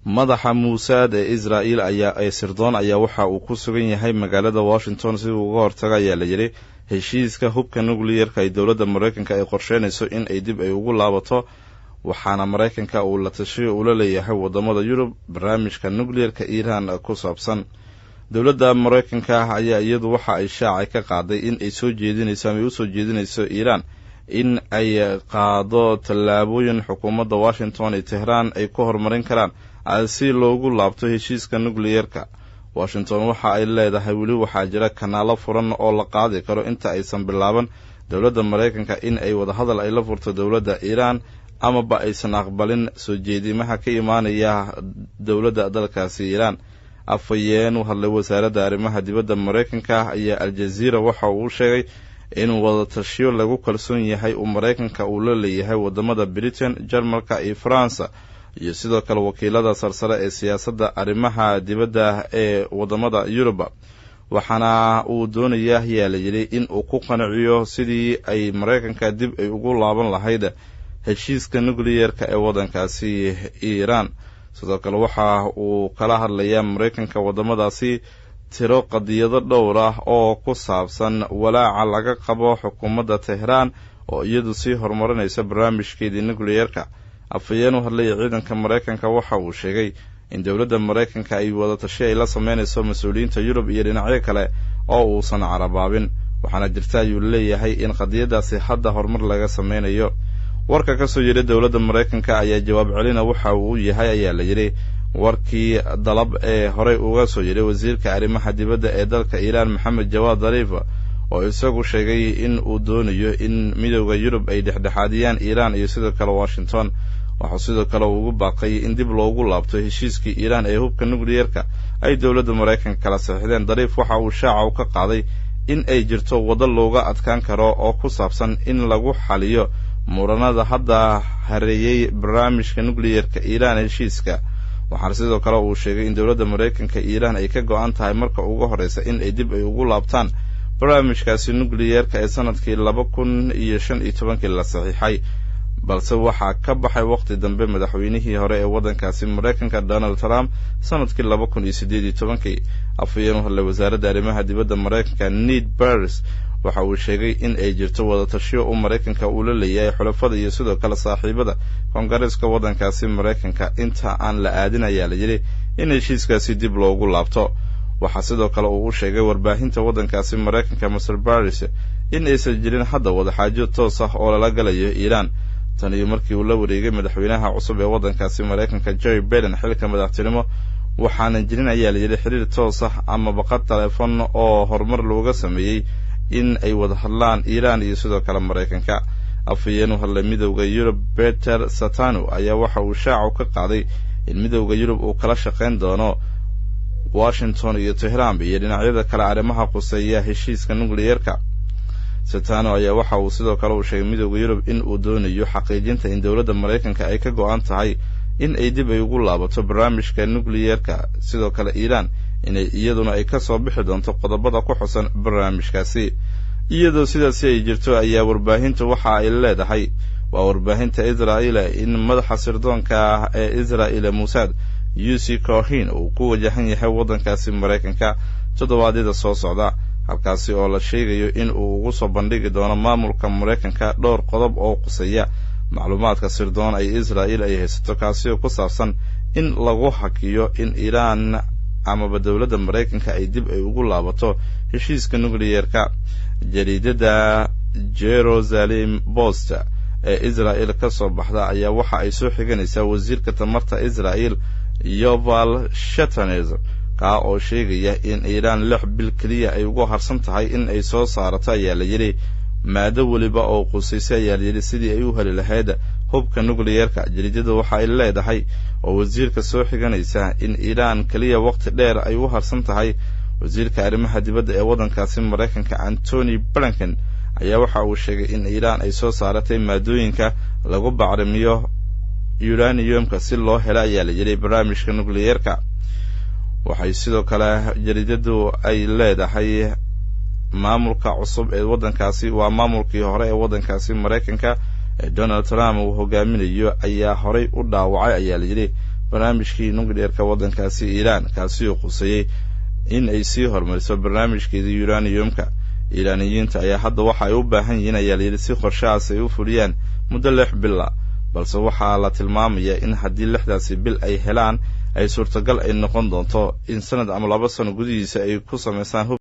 Madaxa Muusaad ee Israa'iil ayaa ee sirdoon ayaa waxa uu ku sugan yahay magaalada Washington si uu uga hortago, ayaa la yidhi, heshiiska hubka nucliyerka ay dowladda Maraykanka ay qorsheynayso in ay dib ay ugu laabato. Waxaana Maraykanka uu la tashiyo ula leeyahay wadamada Yurub barnaamijka nucliyerka Iiraan ku saabsan. Dowladda Maraykanka ayaa iyadu waxa ay shaacay ka qaaday in ay soo jeedinayso ama ay usoo jeedinayso Iiraan in ay qaado tallaabooyin xukuumadda Washington iyo Tehraan ay ku horumarin karaan si loogu laabto heshiiska nucliyerka. Washington waxa ay leedahay weli waxaa jira kanaalo furan oo la qaadi karo inta aysan bilaaban dowladda Maraykanka in ay wadahadal ay la furto dowladda Iiraan amaba aysan aqbalin soo jeedimaha ka imaanaya dowladda dalkaasi Iiraan. Afhayeen u hadlay wasaaradda arrimaha dibadda Maraykanka ayaa Al-Jaziira waxa uu sheegay in wadatashiyo lagu kalsoon yahay uu Maraykanka uu la leeyahay wadamada Britain, Jarmalka iyo Faransa, iyo sidoo kale wakiilada sarsare ee siyaasadda arrimaha dibadda ee wadamada Yuruba. Waxaana uu doonayaa, ayaa la yidhi, in uu ku qanciyo sidii ay Maraykanka dib ay ugu laaban lahayd heshiiska nucliyerka ee waddankaasi Iiraan. Sidoo kale waxa uu kala hadlayaa Maraykanka waddamadaasi tiro qadiyado dhowr ah oo ku saabsan walaaca laga qabo xukuumadda Tehraan oo iyadu sii horumarinaysa barnaamijkeedii nucliyerka. Afhayeen u hadlaya ciidanka Maraykanka waxa uu sheegay in dowladda Maraykanka ay wadatashi ay la sameynayso mas-uuliyiinta Yurub iyo dhinacyo kale oo uusan carabaabin. Waxaana jirta, ayuu leeyahay, in qadiyadaasi hadda horumar laga sameynayo. Warka ka soo yidhi dowladda Maraykanka ayaa jawaab celina waxa uu yahay, ayaa la yidhi, warkii dalab ee horey uga soo yidhi wasiirka arrimaha dibadda ee dalka Iiraan, Maxamed Jawaad Dariif, oo isagu sheegay in uu doonayo in Midooda Yurub ay dhexdhexaadiyaan Iiraan iyo sidoo kale Washington. Waxuu sidoo kale ugu baaqay in dib loogu laabto heshiiskii Iiraan ee hubka nucliyerka ay dowladda Maraykanka kala saxiixdeen. Dariif waxa uu shaaca u ka qaaday in ay jirto waddo looga adkaan karo oo ku saabsan in lagu xaliyo muranada hadda hareeyey barnaamijka nucliyerka Iiraan heshiiska. Waxaana sidoo kale uu sheegay in dowladda Maraykanka Iiraan ay ka go-an tahay marka ugu horreysa in ay dib ay ugu laabtaan barnaamijkaasi nucliyerka ee sanadkii 2015-kii la saxiixay, balse waxaa ka baxay waqti dambe madaxweynihii hore ee waddankaasi Maraykanka, Donald Trump, sanadkii 2018-kii. Afhayeen u hadlay wasaaradda arrimaha dibadda Maraykanka, Ned Baris, waxa uu sheegay in ay jirto wadatashiyo uu Maraykanka uu la leeyahay xulafada iyo sidoo kale saaxiibada koongareeska waddankaasi Maraykanka inta aan la aadin, ayaa la yidhi, in heshiiskaasi dib loogu laabto. Waxaa sidoo kale uu u sheegay warbaahinta waddankaasi Maraykanka Master Baris in aysan jirin hadda wadaxaajo toos ah oo lala galayo Iiraan tan iyo markii uu la wareegay madaxweynaha cusub ee waddankaasi Maraykanka, Joe Biden, xilka madaxtinimo. Waxaanan jirin, ayaa la yidhi, xiriir toos ah ama baqad teleefon oo horumar looga sameeyey in ay wada hadlaan Iiraan iyo sidoo kale Maraykanka. Afhayeen u hadlay Midowda Yurub, Peter Satano, ayaa waxa uu shaacu ka qaaday in Midowda Yurub uu kala shaqayn doono Washington iyo Tehraan iyo dhinacyada kale arrimaha quseeya heshiiska nucliyerka. Satano ayaa waxa uu sidoo kale uu sheegay Midowda Yurub in uu doonayo xaqiijinta in dowladda Maraykanka ay ka go-an tahay in ay dib ay ugu laabato barnaamijka nucliyerka, sidoo kale Iiraan inay iyaduna ay ka soo bixi doonto qodobada ku xusan barnaamijkaasi. Iyadoo sidaasi ay jirto ayaa warbaahintu waxa ay leedahay, waa warbaahinta Israa'iila, in madaxa sirdoonka ah ee Israa'iila Muusaad, Uc Cohin, uu ku wajahan yahay waddankaasi Maraykanka toddobaadyada soo socda, halkaasi oo la sheegayo in uu ugu soo bandhigi doono maamulka Maraykanka dhowr qodob oo quseeya macluumaadka sirdoon ay Israa'iil ay haysato, kaasi oo ku saabsan in lagu hakiyo in Iiraan amaba dowladda Maraykanka ay dib ay ugu laabato heshiiska nucliyerka. Jariidada Jerusalem Post ee Israa'il ka soo baxda ayaa waxa ay soo xiganaysaa wasiirka tamarta Israa'il, Yoval Shatanes, kaa oo sheegaya in Iiraan 6 bil keliya ay ugu harsan tahay in ay soo saarato, ayaa la yidhi, maado weliba oo qusaysay, ayaa layidhi, sidii ay u heli lahayd hubka nucliyerka. Jariidada waxa ay leedahay oo wasiirka soo xiganaysa in Iiraan keliya waqti dheer ay u harsan tahay. Wasiirka arrimaha dibadda ee waddankaasi Maraykanka, Antony Blinken, ayaa waxa uu sheegay in Iiraan ay soo saaratay maadooyinka lagu bacrimiyo uraniumka si loo helo, ayaa la yidhi, barnaamijka nucliyerka. Waxay sidoo kale jariidadu ay leedahay maamulka cusub ee waddankaasi, waa maamulkii hore ee waddankaasi Maraykanka ee Donald Trump uu hogaaminayo, ayaa horay u dhaawacay, ayaa la yidhi, barnaamijkii nukliyeerka waddankaasi Iiraan, kaasi oo quseeyey in ay sii horumariso barnaamijkeedii yuraniyumka. Iiraaniyiinta ayaa hadda waxa ay u baahan yihiin, ayaa layidhi, si qorshahaas ay u fuliyaan muddo 6 bila, balse waxaa la tilmaamayaa in haddii 6daasi bil ay helaan ay suurtagal ay noqon doonto in sanad ama 2 sano gudihiisa ay ku samaysaan hub.